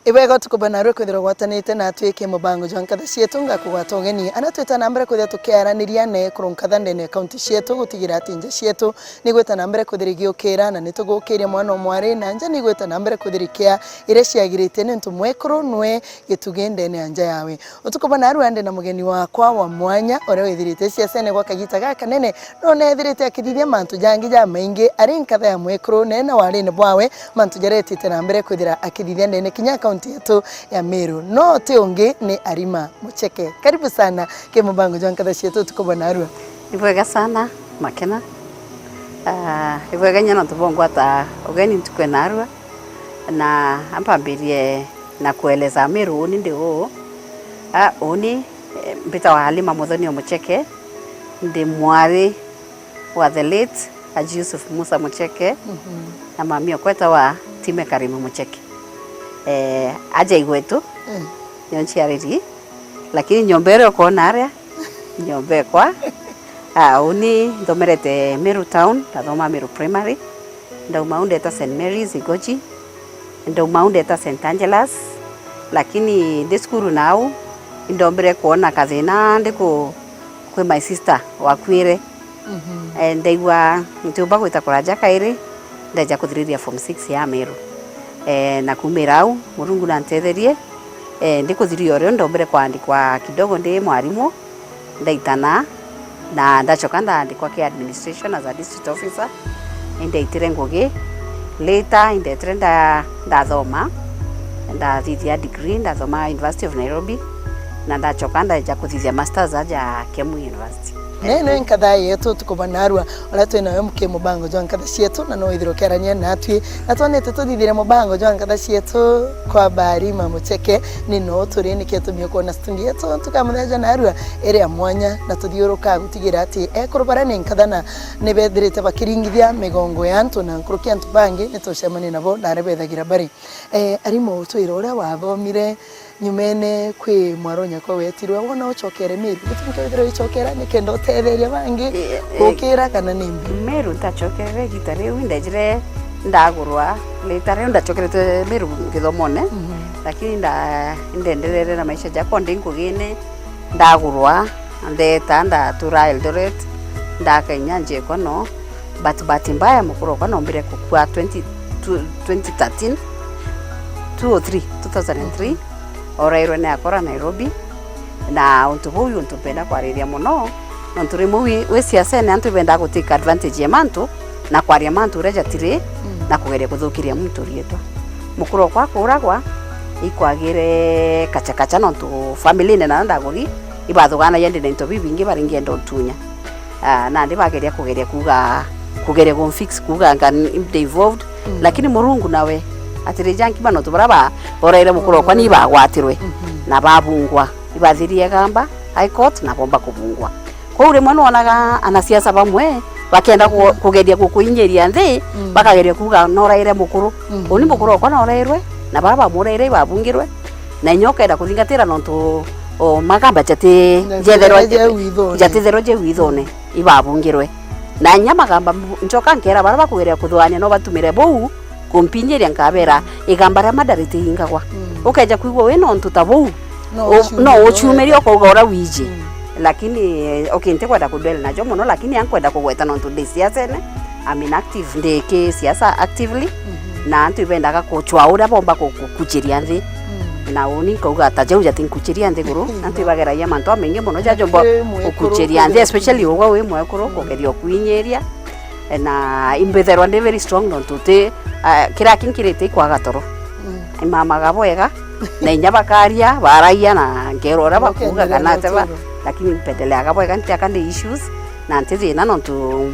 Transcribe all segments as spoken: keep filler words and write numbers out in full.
Ibwega utuku bwa narua kwithirwa ugwatanite natwi ki mubango jwa nkatha cietu. Ngakugwata ugeni ana twita na mbere kwithirwa tukiaraniria na ekuru nkatha ndene ya kaunti cietu, gutigira ati nja cietu ni gwita na mbere kwithirwa igiukira, na ni tugukiria mwana o mwari na nja ni gwita na mbere kwithirwa ikia iria ciagirite, niuntu mwekuru nwe gitugi ndene ya nja yawe. Utuku bwa narua ndi na mugeni wakwa wa mwanya uria withirite siasene gwa kagita gakanene, no neethirite akithithia mantu jangi jamaingi ari nkatha ya mwekuru, nene warine bwawe, mantu jaria etite na mbere kwithira akithithia ndene kinya kaunti yetu ya Meru. No ti ungi ni Arima Mucheke. Karibu sana ki mubango jwa nkatha cietu utuku bwa narua. Ni bwega sana, Makena. Ah, ni bwega inya nontu bwongwata ugeni ntuku ya narua. Na ampambirie na kueleza Meru uni ndi uu. Ah, uni, eh, mbitawa Halima Muthoni o Mucheke, ndi mwari wa the late Haji Yusuf Musa Mucheke, mhm, na mami okwa etawa Time Karimi Mucheke. Eh, aja igwetu, mm, nio nciariri, lakini nyomba iria ukoona aria, nyomba ekwa. Ah, uni nthomerete Meru Town, ndathoma Meru Primary. Ndauma au ndeta Saint Mary's Igoji, ndauma au ndeta Saint Angelas, lakini ndi cukuru nau, indombire kwona kathina ndi ku, kwi my sister wakuire. Mhm. Eh, ndaigua ntiumba gwita kuraja kairi, ndeja kuthiriria form six ya Meru. Eh, na kumira au, Murungu nantetherie, eh, ndi kuthiria urio ndombire kwandikwa kidogo ndi mwarimu, ndaitana, na ndachoka ndaandikwa ki administration as a district officer. Indaitire ngugi. Later, indetire nda-, ndathoma, ndathithia degree, ndathoma University of Nairobi, na ndachoka ndaeja kuthithia masters aja Kemu University. Nene nkatha yetu tukuba narua, uria twi nawe muki mubango jwa nkatha cietu, na no withirwe ukiarania natwi, na twanite tuthithire mubango jwa nkatha cietu kwa Bari Mamucheke. Ni no turi, niki itumi ukwona studio yetu tukamutheja narua iri ya mwanya, na tuthiuruka gutigira ati ekuru baria ni nkathana ni bethirite bakiringithia migongo ya antu na nkuruki antu bangi ni tucemania nabo na aria bethagira bari. Eh, Arimo, utwire uria wathomire nyumene kwi mwaro nyakwa wetirwe, wona ucokere Meru, gitumi kia withirwa icokera ni kenda utetheria bangi, eh, eh, gukira kana ni mbi? Meru ntacokerere igita riu, indejire ndagurwa, rita riu ndacokerete Meru githomone, mhm, lakini nda-, ndenderere na maisha jakwa ndi ngugine, ndagurwa, ndeta, ndatura Eldoret, ndaka inya njekwa no, but bahati mbaya mukuru okwa nombire kukua twenty, twenty thirteen, two oh three, two thousand and three, orairwe ni akora Nairobi, na untu buu i untu mpenda kwariria mono, nontu rimwe wi, wi siasene antu ibendaa gutake advantage ya mantu, na kwaria mantu uria jatiri, mm, na kugeria kuthukiria muntu riitwa. Mukuru okwa akuragwa, ikwagire kachakacha nontu family-ine nayo ndaguri, ibathuganagia ndi na into bibingi baringienda untunya. Ah, nandi bageria kugeria kuuga, kugeria kumfix kuuga anga ndi involved, mm, lakini Murungu nawe atirija nkima nontu baria ba-, boraire mukuru okwa ni bagwatirwe, mhm, na babungwa, ibathirie Igamba High Court na bomba kubungwa. Kwou rimwe nwonaga anasiasa bamwe bakenda ku-, mhm, kugeria gukuinyiria nthi, mm, bakageria kuuga noraire mukuru. Mhm. Uni mukuru okwa norairwe, na baria bamuraire ibabungirwe, na inya ukenda kuthingatira nontu o magamba jati-, na jetherwa, jatitherwa je withone, ibabungirwe. Na inya magamba mbu-, ncoka nkeera baria bakugeria kuthugaania no batumire buu kumpinyiria, nkabera, igamba ria mada ritiingagwa. Mm. Ukeja kwigua wi nontu ta buu, no u-, uciumirie no uciumirie ukauga uria wiji. Mm. Lakini, eh, okay, ntikwenda kudwell najo mono, lakini ankwenda kugweta nontu ndi siasene, I'm in active, ndi ki siasa actively, mhm, na antu ibendaga kuchwa uria bomba ku-, kukuchiria nthi. Mm. Na uni nkauga ta jau jatinkuchiria nthiguru, mhm, antu ibageragia mantu amaingi mono jajomba, lakini wi mwekuru kukuchiria nthi, kugeria especially ugwe wi mwekuru, mm, kugeria ukuinyiria. Na imbithirwa ndi very strong nontu ti, ah, kiria kinkirite ikwaga toro. Mm. Imamaga bwega, na inya bakaria, baragia na nkerwa uria bakuuga kana atia ba-, lakini mpendeleaga bwega, ntiaka ndi issues, na nti thina nontu,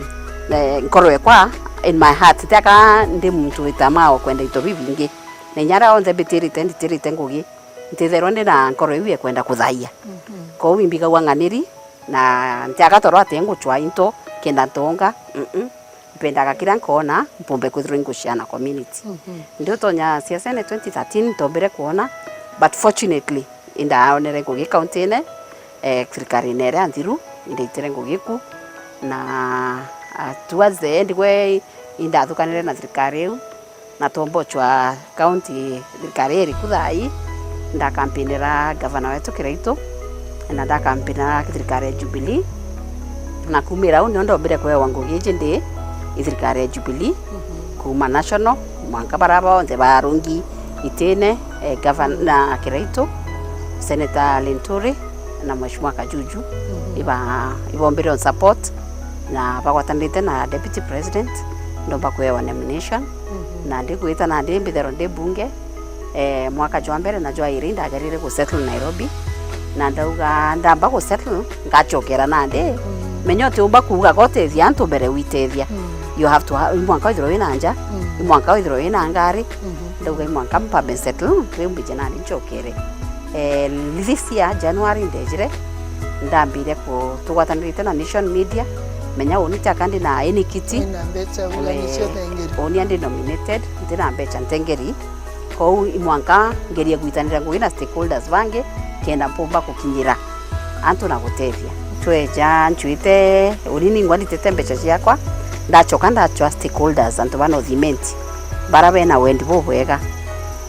eh, nkoro ekwa, in my heart, ntiaka ndi muntu witamaa o kwenda into bibingi. Na inya aria onthe mbitirite, nditirite ngugi, ntithairwa ndi na nkoro iu ya kwenda kuthaia. Mhm. Kwou imbigagua ng'aniri, na ntiaga toro ati nguchwa into kenda ntonga, mm-mm. Mpendaga kiria nkoona mpumbe kwithirwa ingushare na community. Mhm. Ndi utonya siasene twenty thirteen ntombire kwona, but fortunately, indaonere ngugi county-ine, eh, thirikari-ine iria nthiru, indaitire ngugi ku, na, ah, towards the end gwe indathukanire na thirikari iu, Na twomba uchwa county thirikari iriku thaa ii, ndakampinira gavana wetu Kiraitu, na ndakampinira thirikari ya Jubilee. Na kumira au nio ndombire kwewa ngugi iji ndi i thirikari ya Jubilee, kuuma national, mwanka bara bonthe barungi itine, eh, gavana Kiraitu, Senator Linturi, na Mheshimiwa Kajuju, iba-, ibombire on support, na bagwatanirite na Deputy President, ndomba kwewa nomination, na ndikugita nandi mbitherwa ndi bunge, eh, mwaka jwa mbere na jwa iri ndagerire gusettle Nairobi, na ndauga ndamba gusettle, ngachokera nandi, menya utiumba kuuga gotethia antu mbere witethia. You have to ha-, i mwanka withirwe wina nja, i mwanka withirwe wina ngari, ndauga i mwanka mpambe settle, riu mbije nandi nchokere. Eh, this year January ndejire, ndambire ku-, tugwatanirite na Nation Media, menya uni tiaka ndi na any kiti. Wina mbeca, wina eh, nicio thengeri. Uni ndi nominated, nti na mbeca ntengeri. Kou i mwanka ngerie gwitanira ngugi na stakeholders bangi, kenda mpumba gukinyira antu na gutethia. Tweja ncwite uni ningwa nditite mbeca ciakwa, ndachoka ndachwa stakeholders, antu ba North Imenti, bara bena wendi bubwega,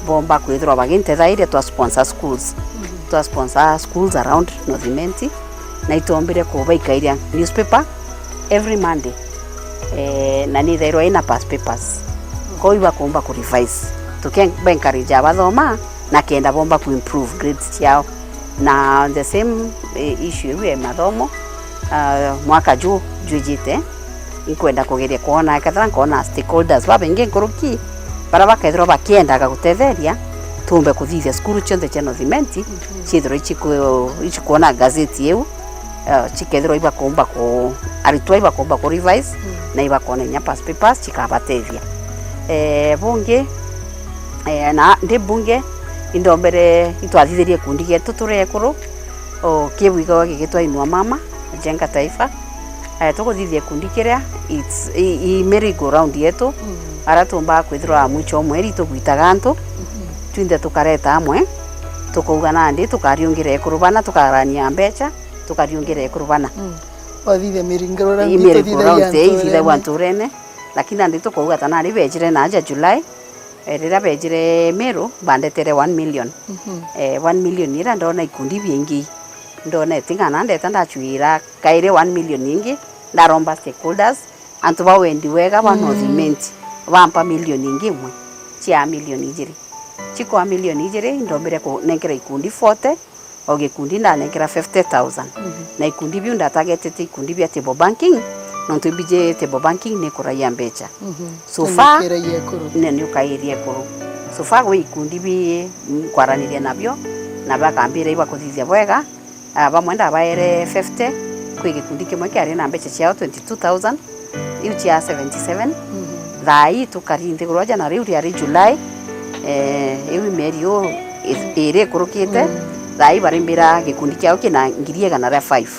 bomba kwithirwa bagintethairia twa sponsor schools. Twa sponsor schools around North Imenti, na itombire kubaikairia newspaper every Monday, eh, na nithairwa ina past papers. Kou ibakumba ku revise. Tuke-, ba encourage abathoma, na kenda bomba ku improve grades ciao. Na on the same, eh, issue iu ya mathomo, ah, mwaka ju jwijite, inkwenda kugeria kwona, kethira nkona stakeholders babaingi nkuruki, bara bakethirwa bakiendaga gutetheria, tumbe kuthithia cukuru cionthe cia North Imenti, ciithirwa ichiku-, ichikwona gazeti iu, eh, chikethirwa ibakumba ku-, aritwa ibakumba ku revise, na ibakona inya past papers chikabatethia. Eh, bungi, eh, na ndi bunge, indombere itwathithirie ikundi gietu turi ekuru, o, kibwigagwa gigitwa Inua Mama, Jenga Taifa. Eh, tukuthithia ikundi kiria, it's, i, i merry go round yetu, ara tumbaga kwithirwa mwicho o mweri tugwitaga antu, twinthe tukareta amwe, tukauga nandi tukariungira ekuru bana, tukarania mbeca, tukariungira ekuru bana. Wathithia miringiro ria i miri kuria nturene, ithithagwa nturene, lakini nandi tukauga ta nari bejire na aja July, eh, riria bejire Meru, bandetere one million. Eh, one million iria ndona ikundi biingi, ndona iting'ana ndeta ndachwira kairi one million ingi, ndaromba stakeholders, antu ba wendi wega ba North Imenti, bampa million ingi imwe, chia million ijiri. Chikwa million ijiri, indombire kunenkera ikundi forty, o gikundi ndanenkera fifty thousand. Na ikundi biu ndatagetete ikundi bia table banking, nontu imbiji table banking ni kuraia mbeca. So far, ni, ni ukairie ekuru. So far, gwi ikundi bi, mm, kwaraniria nabio, na bakambira ibakuthithia bwega. Ah, bamwe ndabaere fifty, kwi gikundi kimwe kiari na mbeca ciao twenty two thousand. Iu cia seventy seven. Thaa ii tukari nthiguru aja, na riu riari July, eh, iu mieri uu i-, iri ikurukite, thaa ii barimbira gikundi kiao kina ngiri igana ria five.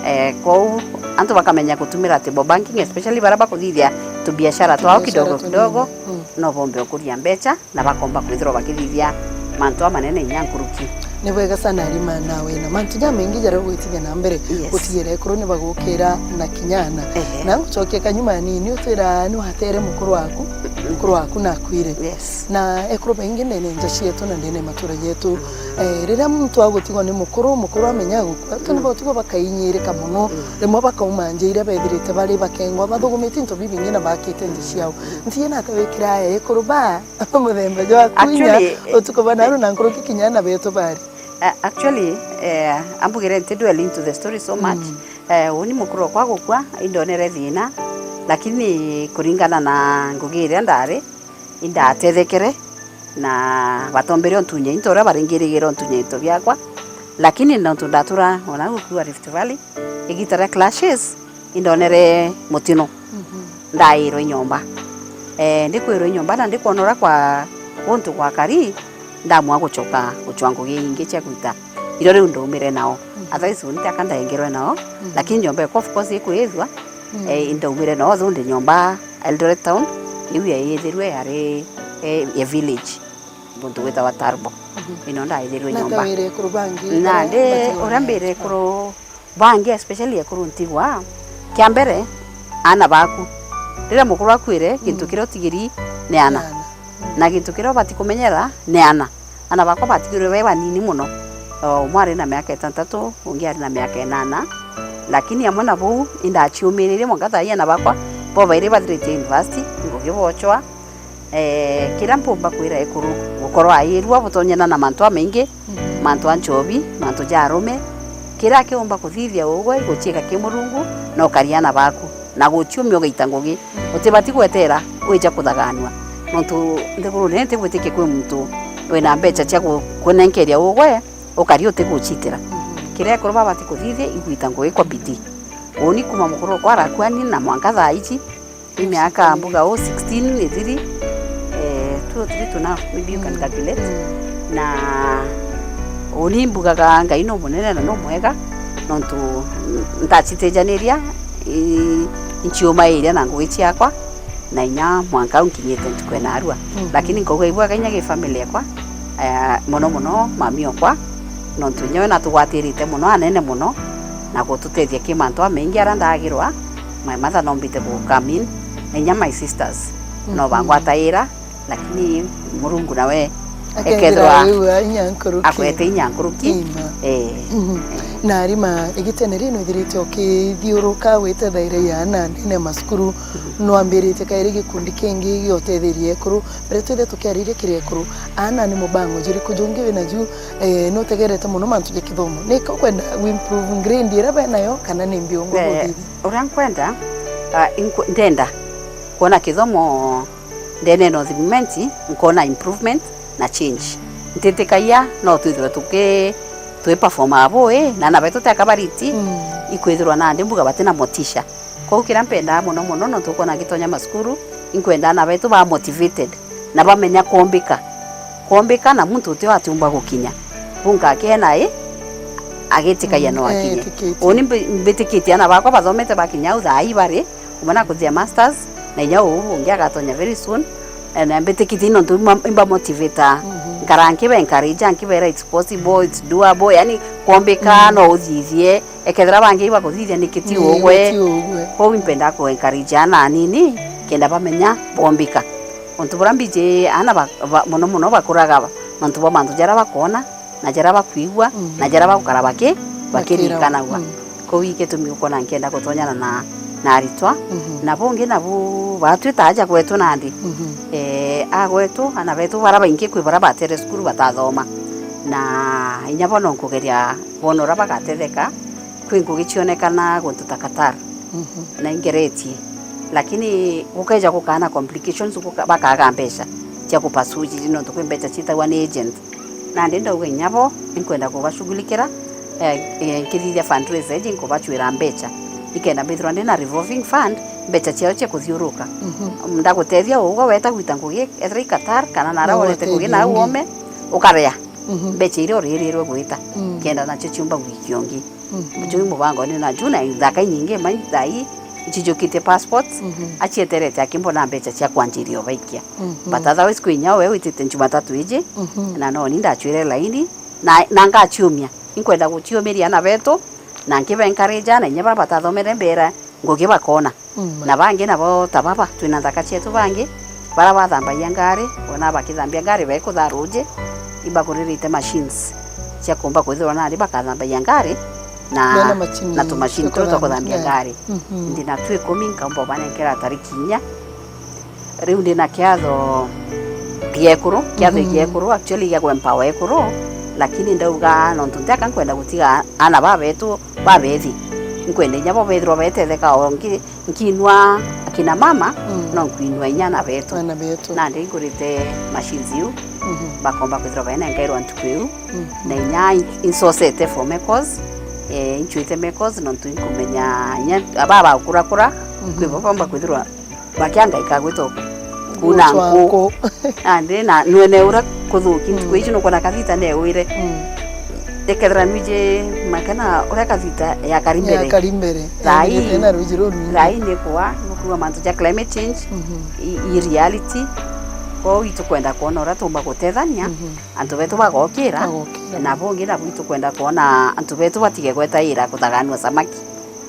Eh, kwou antu bakamenya gutumira table banking, especially baria bakuthithia tubiashara twao kidogo kidogo, no bombe ukuria mbeca. Na bakomba kwithirwa bakithithia mantu amanene inya nkuruki. Ni bwega sana, Arima, nawe na mantu jamaingi jaria ugwitithia na mbere. Yes. Gutigirira ekuru ni bagukira na kinyana. Ehe. Na ngucokia kanyuma anini, utwira ni watere mukuru waku, mukuru waku nakwire. Yes. Na ekuru baingi ndene nja cietu na ndene matura jetu, eh, riria muntu agutigwa ni mukuru, mukuru amenya gukua, antu ni bagutigwa bakainyirika mono, rimwe bakauma nja iria bethirite bari bakengwa, bathugumite into bibingi na bakite nja ciao. Nthie nata wikira ekuru ba muthemba jwa kuinya, actually, eh, utuku bana aru na nkuruki kinya na betu bari. A-, actually, eh, ambugire nti dwell into the story so much. Eh, uni mukuru okwa gukua, indonere thina, lakini kuringana na ngugi iria ndari, indatethekere, na batombere ontunya into uria baringirigire ontunya into biakwa. Lakini nontu ndatura ona gukua Rift Valley, igita ria clashes, indonere mutino. Ndairwe nyomba. Eh, ndikwirwe nyomba na ndikwona uria kwa guntu gwakari, ndamua gucoka gucwa ngugi ingi cia gwita. Irio riu ndaumire nao. Otherwise, uni tiaka ndaengerwe nao. Lakini nyomba ekwa, of course, ikwithwa, eh, ndaumire nao, though ndi nyomba Eldoret town, iu yaithirwe yari, eh, ya village, guntu gwitawa Tarbo. Ino ndaithirwe nyomba. Na ndi uria mbire ekuru bangi, especially ekuru ntigwa, kia mbere, aana baku. Riria mukuru akuire, gintu kiria utigiri ni aana. Na gintu kiria ubati kumenyera ni ana. Ana bakwa batigirwe be banini mono. O, umwe ari na miaka itantatu, ungi ari na miaka inana. Lakini amwe na buu, indaciumiririe mwanka thaa ii ana bakwa bobairi bathiritie university, ngugi bocwa. Eh, kiria mpumba kwira ekuru, gukorwa airua butonyana na mantu amaingi, mantu a nchobi, mantu ja arume. Kiria kiumba kuthithia ugwe, guciika ki Murungu, na ukaria ana baku, na guciumia ugaita ngugi. Utibati gwetera wija kuthaganua, nontu nthigurune ntigwitikia kwi muntu wina mbeca cia gu-, kunenkeria ugwe ukari utigucitira. Kiria ekuru babati kuthithia, igwita ngugi kwa bidii. Uuni kuma mukuru okwa arakuani na mwanka thaa iji, i miaka mbuga uu sixteen ithiri, eh, two or three to now, maybe you can calculate. Na uuni mbugaga Ngai nu munene na nu mwega, nontu ntacitijaniria, i-, inciumairia na ngugi ciakwa, na inya mwanka au nkinyite ntuku ya narua. Lakini nkauga ibwega inya gi family ekwa, eh, mono mono mami okwa, nontu inya we natugwatirite mono, anene mono, na gututethia ki mantu amaingi aria ndagirwa, my mother no mbite ku come in, na inya my sisters no bangwataira, lakini Murungu nawe akethirwa akethirwa akwete inya nkuruki. Ima. Eh. Mhm. Eh. Na Rima, igitene rino ithirite ukithiuruka witethaira iana ndene ya masukuru, nwambiritie kairi gikundi kingi giotetheria ekuru. Mbere twithe tukiariria kiri ekuru, aana ni mubango juriku jungi wina ju, eh, nutegerete mono mantu ja kithomo? Nika ukwenda gu improve grade iria benayo, kana ni mbi ungwe guthithia? Uria nkwenda, ah, inkwe-, ndenda kwona kithomo ndene ya North Imenti, nkona improvement na change. Ntitikagia no twithirwe tuki-, twi perform abui, na ana betu ti akabariti, ikwithirwa nandi mbuga batina motisha. Kwou kiria mpendaa mono mono, nontu ukwona ngitonya masukuru, inkwenda ana betu ba motivated na bamenya kwombika. Kwombika na muntu utio atiumba gukinya. Bunka akena i, agitikagia no akinye. Uni mbi-, mbitikitie ana bakwa bathomete bakinya au thaa ii bari, umwe na kuthia masters, na inya uu ungi agatonya very soon. Eh, na mbitikitie nontu imba, imba motivate, nkara nkibe encourage, nkibeera it's possible, it's doable, yani kwombika, no uthithie. Ekethira bangi ibakuthithia niki ti ugwe. Kwou impenda ku encourage ana anini kenda bamenya bombika. Untu buria mbiji ana ba, ba, mono mono bakuraga ba, nontu bwa mantu jaria bakwona, na jaria bakwigua, na jaria bagukara baki, bakirikanagua. Kwou igitumi ukwona nkienda gutonyana na, na aritwa. Na bungi nabu batwita aja gwetu nandi. Eh, agwetu, ana betu bara baingi kwi bara batere cukuru batathoma. Na inya bo no nkugeria boona uria bagatetheka, kwi ngugi cionekana guntu ta Qatar, na ingeretie. Lakini gukeja gukaa na complications, guka-, bakaaga mbeca cia kupursue nontu kwi mbeca ciitagwa ni agent. Nandi ndauga inya bo, inkwenda kubashughulikira, eh, eh, nkithithia fundraise iji nkubacwira mbeca. Ikenda mbithirwa ndi na revolving fund, mbeca ciao cia kuthiuruka. Ndagutethia ugwe weta gwita ngugi, ethira i Qatar, kana nara wonete ngugi nau ome, ukarea. Mbeca iria uririrwe gwita, kenda nacio ciumba wiki ungi. Ucio wi mubango ni naju na nthaka inyingi, mai thaa ii, ichijukitie passports, achieterete akimbona mbeca cia kwanjiria ubaikia. But otherwise kwi inya we witite Jumatatu iji, na no ni ndachwire laini, na, na ngachiumia. Inkwenda guchiumiria ana betu, na nkibe encourage, na inya bara batathomere mbera, ngugi bakona. Na bangi nabo ta baba, twina nthaka cietu bangi, bara bathambagia ngari, wona bakithambia ngari, bekuthaa ruji, ibaguririte machines cia kumba kwithirwa nandi bakathambagia ngari na, na tumachini tuu twa kuthambia ngari. Ndi na twi ikumi, nkaumba ubanenkera tariki inya. Riu ndi na kiatho giekuru, kiatho giekuru, actually gia gwempower ekuru, lakini ndauga nontu ntiaka nkwenda gutiga ana babetu babethi. Nkwenda inya bo bethirwa betetheka o nki-, nkiinua akina mama, no nkwinua inya ana betu. Ana betu. Nandi ngurite machines iu, bakomba kwithirwa bainenkairwa ntuku iu. Na inya in-, insocete for mekos, eh, inchuite mekos, nontu inkumenya inya aba bakurakura, kwi bo bomba kwithirwa bakiangaika gwita kuna nku. Nandi na nwene uria kuthuki ntuku ici nukwona kathita neewire. Ikethira nwiji makena uria kathita yakari mbere. Yakari mbere. Thaa ii, thaa ii nikwa, nukuga mantu ja climate change, i, i reality. Kwou itukwenda kwona uria tumba gutethania, antu betu bagokira, na bungi nabu itukwenda kwona antu betu batige gwetaira kuthaganua samaki.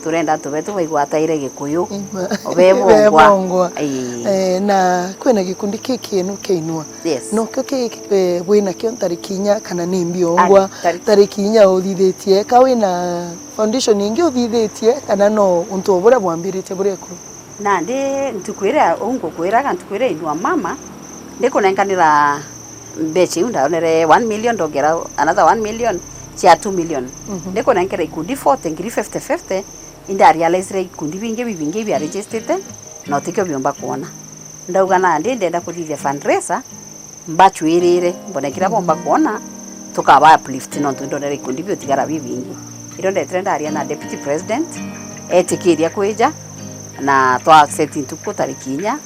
Turenda antu betu baigwataire Gikuyu. Ima. Be bongwa. Be bongwa. Ii. Eh, na kwina gikundi kikienu kiainua. Yes. Nokio ki, eh, wina kio ntariki inya kana ni mbiongwa? Ani, tariki. Tariki inya uthithitie, ka wina foundation ingi uthithitie, kana no untu o buria bwambiritie buria ekuru? Nandi ntuku iria, uu ngukwiraga, ntuku iria inua mama, ndikunenkanira mbeca iu, ndaonere one million, ndongera another one million, cia two million. Mhm. Ndikunenkera ikundi forty, ngiri fifty fifty, indarealizire ikundi bingi bibingi ibia registered, na utikio biumba kwona. Ndauga nandi ndenda kuthithia fundraiser, mbacwirire, mbone kiria bomba kwona, tukaba uplift, nontu indonere ikundi biutigara bibingi. Irio ndetire ndaria na deputy president, etikiria kwija, na twa set ntuku tariki inya,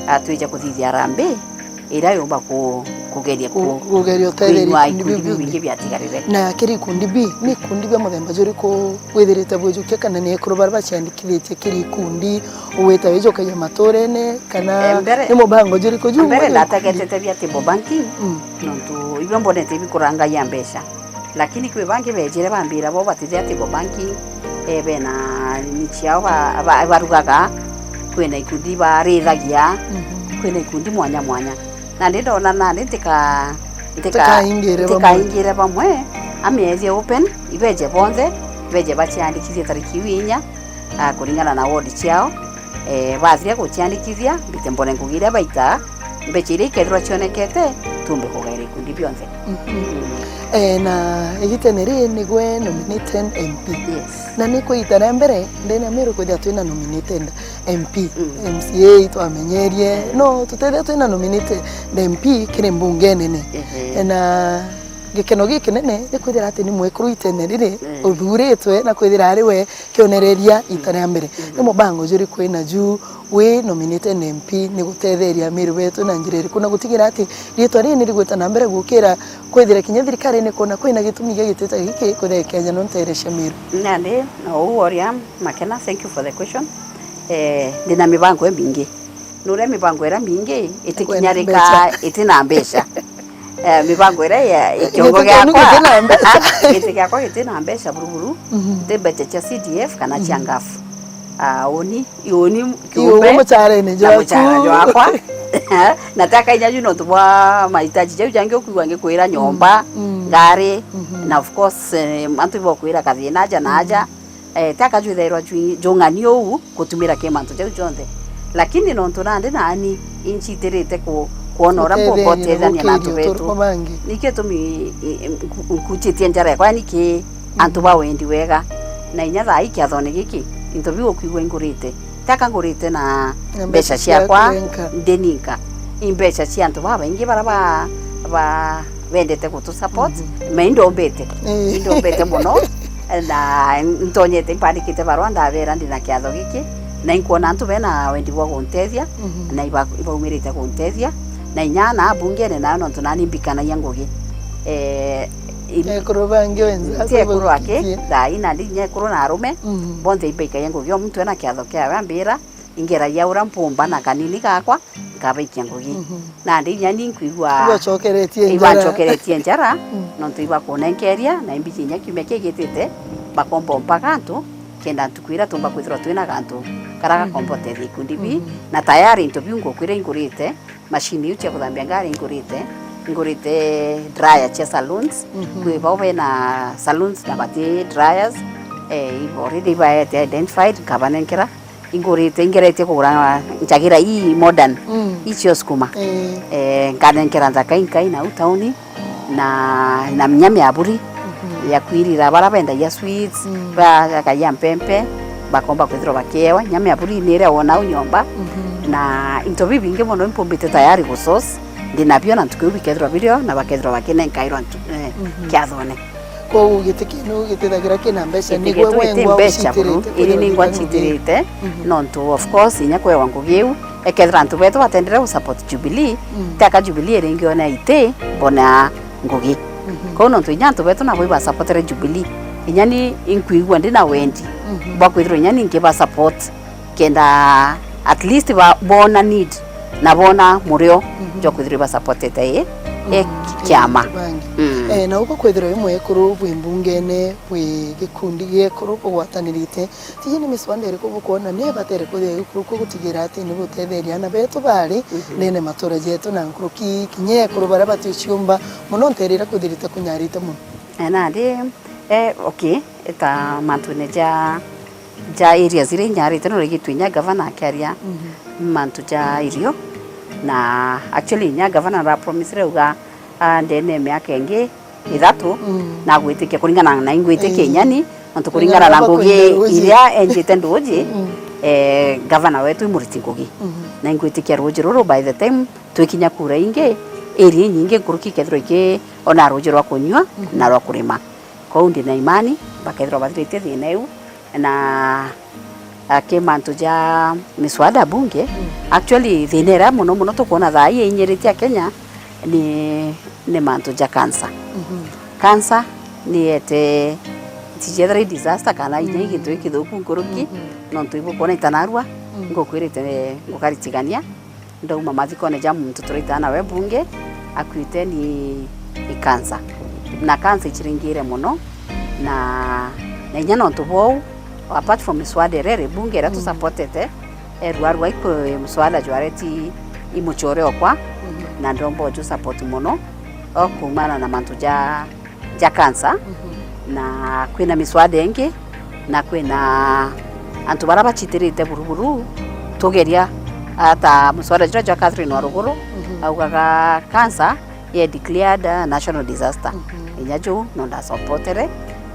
a, twija kuthithia harambee iria yumba ku-, kugeria ku-, kugeria utetheria kuinua ikundi ikundi biu biu bingi biatigarire. Na kiri ikundi bi, ni ikundi bia muthemba juriku withirite bwijukia, kana ni ekuru baria baciandikithitie kiri ikundi, ugwita wijukagia maturene, kana ni mubango juriku juu? Mbere ndategetete bia table banking, mm, nontu ibio mbonete ibikurangagia mbeca. Lakini kwi bangi beejire bambira bo batithia table banking, eh, bena nini ciao ba-, ba-, barugaga, kwina ikundi barithagia, mhm, kwina ikundi mwanya mwanya. Nandi ndona nandi ntika-, ntika-, ntikaingire bamwe, ntikaingire bamwe, amiethie open, ibeje bonthe, ibeje baciandikithie tariki iu inya, ah, kuringana na ward ciao. Eh, bathiria guciandikithia, mbite mbone ngugi iria baita, mbeca iria ikethirwa cionekete, tumbe kugaira ikundi bionthe. Mhm. Mm. Eh, na igitene riri nigwe nominated M P. Yes. Na ni kwa ita ria mbere ndene Meru kwithira twina nominated M P. Mm. M C A itwamenyerie. No, tutethia twina nominated M P kiri mbunge nene. Ehe. Eh, na gikeno gikinene ni kwithira ati ni mwekuru itene riri, eh, uthuritwe na kwithira ari we kionereria ita ria mbere. Mm. Ni mubango juriku wina juu wi nominated M P ni gutetheria Meru betu na njira iriku, na gutigira ati riitwa riri ni rigwita na mbere gukira, kwithira kinya thirikari ni kwona kwina gitumi gia gitita giki kwithira gikienja nontu erecia Meru? Nandi, no uu uria Makena, thank you for the question. Eh, ndina mibango imingi. Nuria mibango iria mingi itikinyarika, itina mbeca. Eh, mibango iria ya, ya kiongo giakwa, giti na mbeca. Giti giakwa giti na mbeca buruburu, mhm, ti mbeca cia C D F kana cia, mhm, ngaf. Ah, uni, iuni kiumbe, mucarene na jwaku, mucara jwakwa. Na taka inya ju nontu bwa mahitaji jau jangi ukwigua ngikwira nyomba, mm, mm, ngari, mhm, na of course, eh, antu ibokwira kathina aja na aja. Mhm. Eh, taka jwithairwa jwi-, jung'ani uu gutumira ki mantu jau jonthe. Lakini nontu nandi nani incitirite ku-, kwona uria mbuka utethania na antu betu. Nikio gitumi i-, i-, nku-, nkuchitie njara yakwa yani ki antu ba wendi wega. Na inya thaa ii kiathone giki, into biu ukwigua ingurite. Taka ngurite na mbeca ciakwa ndi ninka. I mbeca cia antu babaingi bara ba, ba, bendete gutu support, mhm, na indombete. Ii. Indombete mono, na ntonyete, impandikite barua ndabera ndina kiatho giki, na inkwona antu bena wendi bwa guntethia, mhm, na iba-, ibaumirite guntethia, na inya na abungene nayo nontu nani mbikanagia ngugi. Eh, i-, ekuru bangi wenza ti ekuru aki, thaa ii nandi inya ekuru na arume, mhm, bonthe imbaikagia ngugi, o muntu ena kiatho kiawe ambira, ingeragia uria mpumba na kanini gakwa, nkabaikia ngugi. Mhm. Nandi inya ni nkwigua ibanchokeretie njara. Ibanchokeretie njara, mm, nontu ibakunenkeria, na imbiji inya kiumia kigitite, bakomba mpaga antu, kenda ntuku iria tumba kwithirwa twina gantu karia, mhm, gakomba utethia ikundi bi, mhm, na tayari into biu ngukwira ingurite, machine iu cia kuthambia ngari ingurite, ingurite dryer cia saloons, mhm, kwi bao bena saloons na bati dryers, eh, ibo already ibaete identified, nkabanenkera. Ingurite, ingeretie kugura nchagira ii modern, mm, ii cio sukuma. Ii. Eh, nkanenkera nthaka inkai nau tauni, na, na inya miaburi, mhm, ya kwirira bara bendagia sweets, mm, ba-, bakagia mpempe, bakomba kwithirwa bakiewa. Inya miaburi ni iria wona au nyomba, mhm, na into bibingi mono impumbite tayari gusource, ndinabio na ntuku iu bikethirwa birio, na bakethirwa bakinenkairwa ntu-, eh, mhm, kiathone. Kwou giti kienu gitithagira kina mbeca, nigwe wengwa ucitirite, iri ningwa ncitirite, mhm, nontu of course inya kwewa ngugi iu, ekethira antu betu batendere gu support Jubilee, mm, teka Jubilee iringi one iti bona ngugi. Mhm. Kwou nontu inya antu betu nabo iba supportere Jubilee, inya ni inkwigua ndina wendi, mhm, bwa kwithirwa inya ninki ba support. Kenda at least ba-, bona need na bona murio, mhm, jwa kwithirwa iba supportete ii. e kiama. Antu bangi. Mm. Eh, na uko kwithirwa wi mwekuru bwi mbungene, bwi gikundi giekuru bugwatanirite, tiji ni miswada iriku bukwona ni ibatere kwithirwa igikuruku gutigira ati ni butetheria ana betu bari ndene matura jetu na nkuruki kinya ekuru baria baticiumba mono nterira kwithirite kunyarite mono? Eh, nandi, eh, okay, eta mantune ja ja areas iria inyarite, no rigitwe inya gavana akiaria mantu ja irio, na actually inya gavana arapromisire uga, ah, ndene ya miaka ingi ithatu, na gwitikia kuringana na ingwitikia inyani, nontu kuringana na ngugi iria enjite nduji, eh, gavana wetu imuriti ngugi. Na ingwitikia ruji ruru by the time twikinya kura ingi, area inyingi nkuruki ikethirwa iki ona ruji rwa kunyua na rwa kurima. Kwou ndi na imani bakethirwa bathiritie thina iu, na, ah, ki mantu ja miswada bunge, actually thina iria mono mono tukwona thaa ii inyiritie Akenya ni, ni mantu ja cancer. Cancer ni yete, tijethira i disaster kana inya i gintu gikithuku nkuruki, nontu ibukwona itanarua, ngukwirite ngukaritigania, ndauma mathikone ja muntu turaitana nawe mbunge, akuite ni, ni cancer. Na cancer ichiringire mono, na, na inya nontu bwou, apart from miswada iria iri mbunge iria tusupportete, erua arua iku muswada jwareti i muchore okwa, na ndomba uju support mono, o kuumana na mantu ja ja cancer, na kwina miswada ingi, na kwina antu baria bachitirite buruburu, tugeria ata muswada juria jwa Catherine wa Ruguru, augaga cancer ye declared a national disaster. Inya juu no ndasupportere,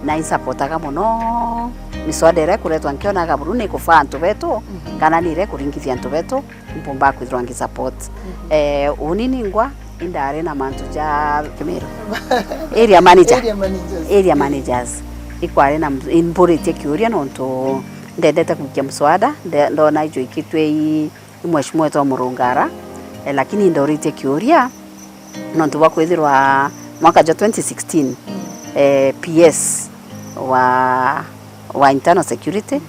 na insupportaga mono miswada iria ikuretwa nkionaga buru ni ikufaa antu betu, kana ni iria ikuringithia antu betu. Mpumba kwithirwa ngi support. Eh, uni ningwa indari na mantu ja Kimiru. Area manager. Area managers. Area managers. Ikwari na m-, imburitie kiuria nontu ndendete kuikia mswada, nde-, ndona ijo ikitwe i, i mheshimiwa wetu wa Murungara. Eh, lakini ndoritie kiuria nontu bwa kwithirwa mwaka jwa twenty sixteen, eh, P S wa, wa internal security,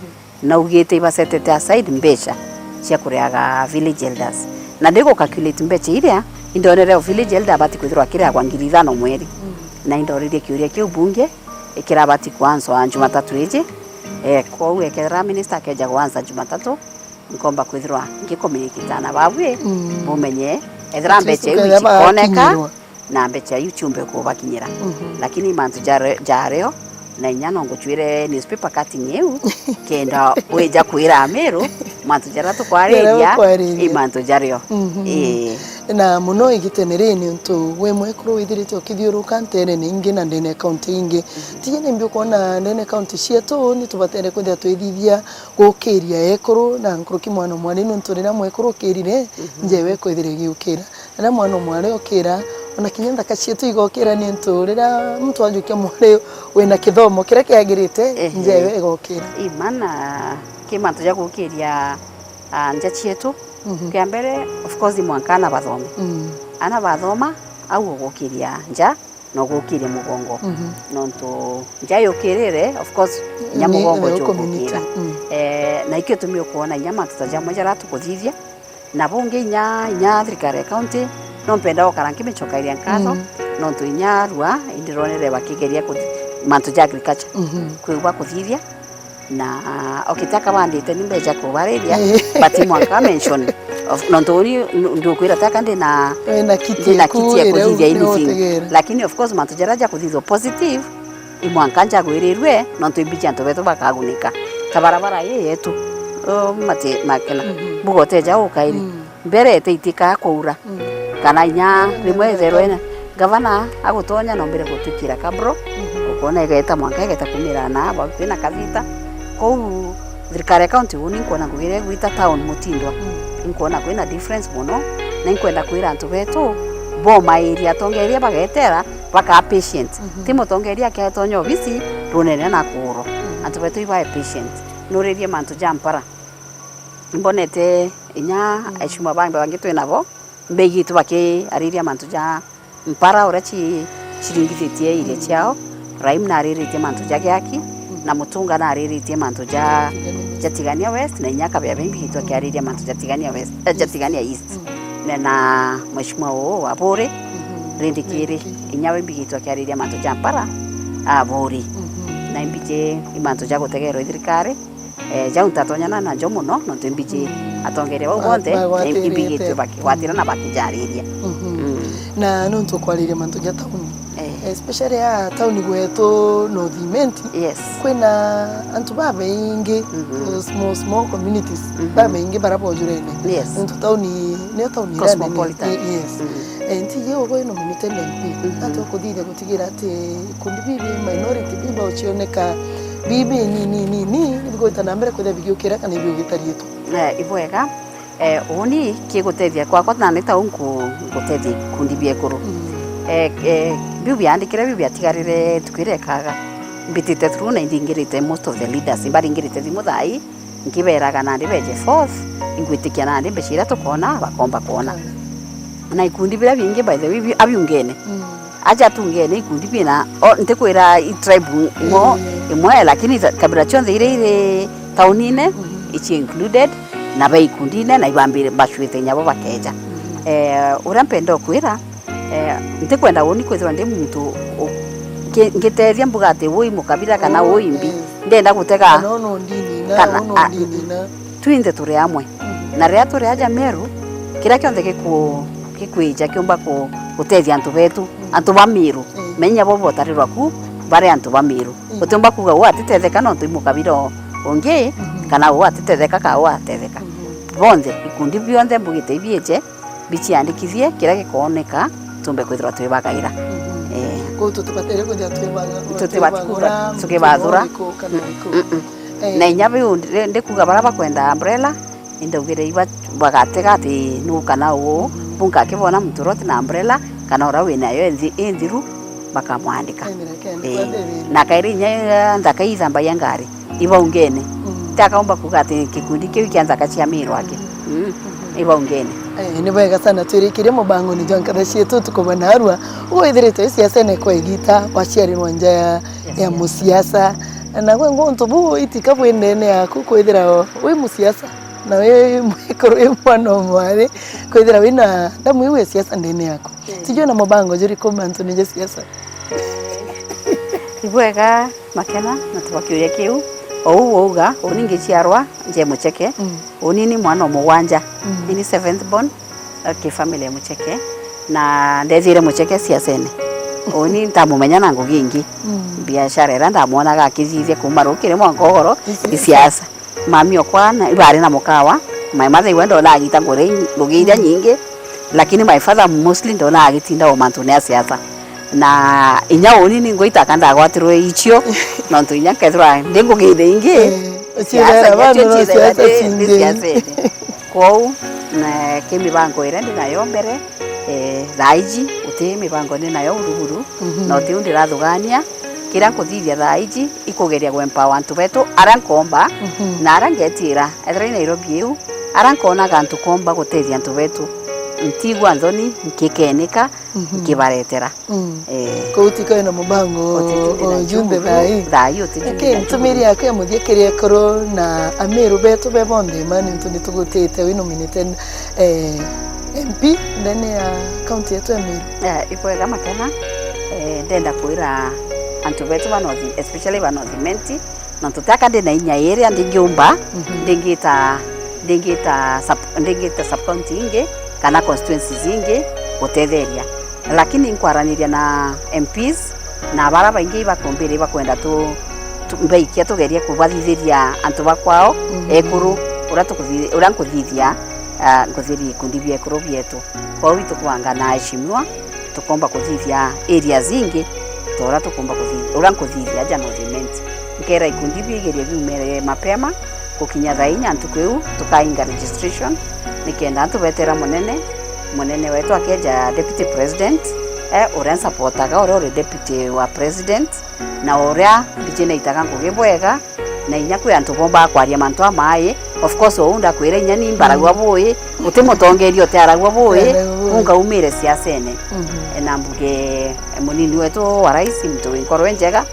naugite ibasetete aside mbeca cia kuriaga village elders. Na ndi gu calculate mbeca iria, indonere o village elder abati kwithirwa akiriagwa ngiri ithano mweri. Na indoririe kiuria kiu bunge, ikirabati kuanswa Jumatatu iji. Eh, kwou ekethira minister akeja kuansa Jumatatu, nkomba kwithirwa ngicommunicate na babwi, bumenye, ethira mbeca iu icikoneka, na mbeca iu ciumbe kubakinyira. Lakini mantu jare-, jario, na inya no ngucwire newspaper cutting iu, kenda wija kwira Amiru, mantu jaria tukwariria, i mantu jario. Ii. Na muno igitene ri, niuntu wi mwekuru withirite ukithiuruka nterene ingi na ndene ya kaunti ingi. Tiji nimbi ukwona ndene ya kaunti cietu ni tubatere kwithira twithithia gukiria ekuru na nkuruki mwana o mwari, niuntu riria mwekuru ukirire, njewe ikwithira igiukira. Riria mwana o mwari okira, ona kinya nthaka cietu igokira, niuntu riria muntu ajukia mwari wina kithomo kiria kiagirite, njewe igokira. Imana ki mantu ja gukiria, ah, nja cietu. Kia mbere, of course, ni mwanka ana bathome. Ana bathoma, au ugukiria nja, na ugukiria mugongo. Nontu nja yukirire, of course, inya mugongo jugukira. Eh, na ikio tumi ukwona inya mantu ta jamwe jaria tukuthithia, na bungi inya, inya thirikari ya county, no mpenda gukara nkimicokairia nkatho, nontu inya arua indironere bakigeria kuthi-, mantu ja agriculture, kwigua kuthithia, na okite akabandite ni mbeca kubariria, but mwanka mention of, nontu uni ndukwira taka ndina, ndina kiti ya kuthithia anything, lakini of course mantu jaria ja kuthithwa positive, i mwanka njagwirirue, nontu imbiji antu betu bakagunika. Ta barabara ii yetu, o, mati-, makena, bugoteja ukairi. Mbere ete itikaa kwaura. Kana inya rimwe itherwe na gavana agutonya nombire gutwikira kabro, ukona igeta mwanka igeta kumira na bau twina kathita. Kou thirikari ya county uni nkwona ngugi iria igwita town mutindwa. Nkwona kwina difference mono, na inkwenda kwira antu betu bomairia atongeria bagetera, bakaa patient. Ti mutongeria aketonya obisi, runene na kuurwa. Antu betu ibae patient. Nuririe mantu ja mpara. Mbonete inya aishuma bangi bangi twinabo, mbegitwe bakiariria mantu ja mpara uria ci-, ciringithitie iria ciao. Raim nariritie mantu ja giaki, na Mutunga nariritie mantu ja, ja Tigania West, na inya Kabea Bembi gitu akiariria mantu ja Tigania West, eh, ja Tigania East. Na, na mheshimiwa uu wa Buri, Rindi kiri, inya we imbigitwe akiariria mantu ja mpara, aburi. Mhm. Na imbiji i mantu ja gutegerwa i thirikari, eh, jau ntatonyana najo mono, nontu imbiji atongeria bau bonthe, imbigitwe bakigwatira na bakijariria. Mhm. Mm. Na nontu ukwariria mantu ja tauni, eh, especially a tauni gwetu North Imenti, yes, kwina antu babaingi, mhm, small, small communities, mhm, babaingi bara bojurene. Yes. Nontu tauni, niyo tauni iria nene. Cosmopolitan. Eh, yes. Mhm. Eh, ntiji ugu ino nominated M P, mhm, ati ukuthithia gutigira ati ikundi bibi minority biba ucioneka bibi ni, ni, ni, ni, ni bigwita na mbere kwithia bigiukira kana ibiugitariitwe. Eh, ibwega. Eh, uni kigutethia kwakwa nandi ta u nku-, nkutethia ikundi biekuru. Mm. Eh, eh, biu biandikire biu biatigarire ntuku iria ikaga. Mbitite through na indingirite most of the leaders, imbaringirite thimu thaa ii, nkiberaga nandi beje forth, ingwitikia nandi mbeca iria tukoona, bakomba kwona. Mm. Na ikundi biria bingi, by the way, bi-, abiungene. Mm. Aja atungene ikundi bina, o, ntikwira i tribe imwe, mm, imwe, lakini tha-, kabila cionthe iria iri taunine, mhm, ici included, na be ikundine, na ibambire, bacuite inya bo bakeja. Mhm. Eh, uria mpenda ukwira, eh, ntikwenda uni kwithirwa ndi muntu u-, ngi-, ngitethia mbuga ati ui mukabila kana, oh, ui mbi. Yes. Ndenda gutega kana, kana, unu ndini na, kana, unu a, ndini na. Twinthe turi amwe. Mhm. Na riria turi aja Meru, kiria kionthe giku-, gikwija kiumba ku-, gutethia antu betu, mm, antu ba Meru. Mm. Menya bo botarirwa ku bari antu ba Meru. Mm. Utiumba kuuga uu atitetheka nontu i mukabira u-, ungi, mhm, kana uu atitetheka kana uu atetheka. Mhm. Bonthe, ikundi bionthe mbugite ibiije, biciandikithie, kiria gikooneka, tumbe kwithirwa twibagaira. Mhm. Eh. Kwou tutibataire kwithirwa twibaga-, tutibati kuuga twibagura, tukibaathura. Muntu uriku kana uriku. Mm-mm. Eh. Na inya biu ndi-, ndikuuga baria bakwenda umbrella, indaugire iba bagatega ati nuu kana uu, mhm, bu ngakibona muntu uria uti na umbrella, kana uria winayo inthi-, inthiru, bakamwandika. Ethira kenda. Eh. Kwa thiri. Na kairi inya nthaka ithambagia ngari. Ibaungene. Mm. Ti akaumba kuuga ati gikundi kiu kia nthaka cia Miru aki. Mm. Mm. Mm-hmm. Ibaungene. Eh, ni bwega sana, twirikirie mubangoni jwa nkatha cietu tukuba narua. Withiritwe i siasene kwa igita, waciarirwa nja ya, yes, ya, yes, musiasa. Na gwe nguntu bu itika bwi ndene yaku kwithira wi musiasa, na wi mwikuru, wi mwana o mwari, kwithira wina ndamu iu ya siasa ndene yaku. Mm. Tijue na mubango juriku mantune ja siasa. Ibwega. Makena, na tubakiuria kiu. O uu wauga, uni ngiciarwa nje Mucheke. Mm. Uni ni mwana o mugwanja. Mm. Ni ni seventh born, okay, family ya Mucheke. Na ndethire Mucheke siasene. Uni ntamumenya na ngugi ingi. Mm. Biashara iria ndamwonaga akithithia kuuma rukiri mwanka ugoro, i siasa. Mami okwa na, ibari na mukawa, my mother iwe ndona agita ngugi, ngugi iria, mm, nyingi, lakini my father mostly ndona agitinda o mantune ya siasa. Na inya uni ni ngwita ka ndagwatirwe icio, nontu inya nkethirwa ndi ngugi iria ingi, eh, siasa, uciethera icio bandu no nciethera siasa ndi, ndi cingi. Siasene. Kwou, na ki mibango iria ndi nayo mbere, eh, thaa iji, guti mibango ndi nayo uruguru, mhm, na uti u ndirathugania. Kiria nkuthithia thaa iji, ikugeria gwempower antu betu aria nkomba, mhm, na aria ngetiira, ethira i Nairobi iu, aria nkonaga antu komba gutethia antu betu, ntiigua nthoni, nkikenika, mhm, nkibaretera. Mm. Eh. Kou ti kwina mubango o junthe thaa ii? Thaa ii uti junthe. Eke ntumiri yaku ya muthia kiri ekuru na Amiru betu be bonthe ma, niuntu nitugutite wi nominated, eh, M P ndene ya county yetu ya Meru. Eh, ibwega Makena, eh, ndenda kwira antu betu ba North, especially ba North Imenti, nontu tiaka ndi na inya iria ndingiumba, mhm, ndingita, ndingita sub, ndingita sub county ingi kana constituencies ingi gutetheria. Lakini nkwaraniria na M Ps na bara baingi ibakumbire ibakwenda tu, tu, mbaikia tugerie kubathithiria antu ba kwao, mhm, ekuru, uria tukuthi-, uria nkuthithia, ah, nkuthithia ikundi bia ekuru bietu. Kwou itukubanga na aheshimiwa, tukomba kuthithia areas ingi, ta uria tukomba kuthithia, uria nkuthithia aja North Imenti. Nkera ikundi biu igerie biumire mapema, gukinya thaa inya ntuku iu, tukainga registration, nikenda antu betera munene, munene wetu akeja deputy president, eh, uria nsapotaga, uria uri deputy wa president, na uria mbiji naitaga ngugi bwega, na inya kwi antu bombaa kwaria mantu amai. Of course, uu ndakwira inya ni mbaragua, mm, bui, guti mutongeria utiaragua bui, utiaragua bui, ungaumire siasene. Mhm. Na mbuge, eh, munini wetu wa rais, muntu wi nkoro injega,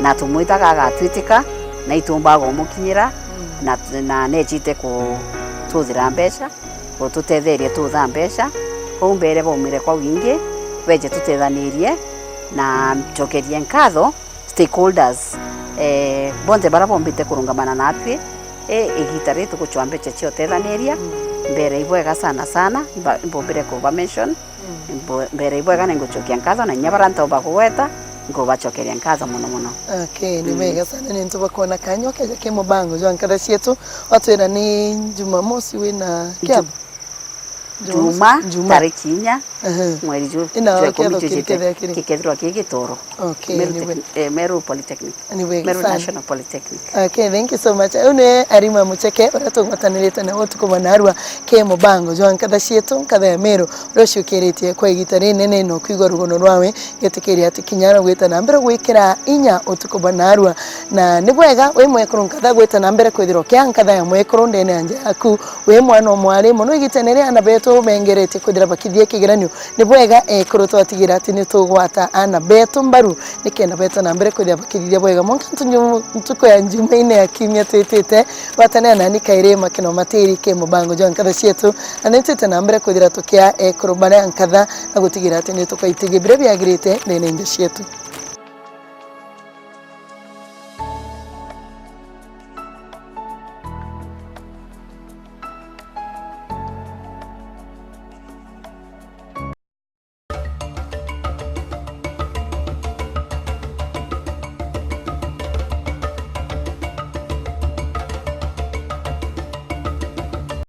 na tumwitaga agatwitika, na itumbaga umukinyira, mm, na, na nejite kututhira mbeca. Gututetheria tutha mbeca. Kou mbere baumire kwa wingi, Beje tutethanirie na ncokerie nkatho stakeholders, eh, bonthe bara bombite kurungamana natwi, eh, igita riri tugucwa mbeca cia utethaniria. Mbere ibwega sana sana, mba-, mbumbire kuba mention. Mbo-, mbere ibwega ningucokia nkatho, na inya bara ntomba kugweta, nkubacokeria nkatho mono mono. Okay, ni bega sana ni ntu bakwona kanya ukeja ki mubango jwa nkatha cietu. Watwira ni Jumamosi wina kiama? Juma, Juma. Tariki inya, mweri ju, ina jwa ikumi ketho jujite, kiri kethira kiri. Gikethirwa ki Gitoro. Okay, Meru ni Tech-, eh, Meru Polytechnic. Ni bwega Meru sana. National Polytechnic. Okay, thank you so much. Uyu ni Arima Mucheke, uria tugwatanirite nawe utuku bwa narua ki mubango jwa nkatha cietu, nkatha ya Meru, uria uciukiritie kwa igita rinene na ukwigua rugono rwawe. Ngetikiria ati kinya aragwita na mbere gwikira inya utuku bwa narua. Na ni bwega wi mwekuru nkatha gwita na mbere kwithirwa kia nkatha ya mwekuru ndene ya nja yaku. Wi mwana o mwari mono igitene ria ana betu bengeretie kwithira bakithia kigeranio. Ni bwega ekuru twatigira ati ni tugwata ana betu mbaru nikenda beta na mbere kwithia bakithithia bwega. Mwanka ntu nyu-, ntuku ya Njumaine ya kiumia twitite, gwatanira nani kairi makino matiri ki mubango jwa nkatha cietu. Na ni twite na mbere kwithira tukia ekuru baria nkatha na gutigira ati ni tukaitigia biria biagirite ndene nja cietu.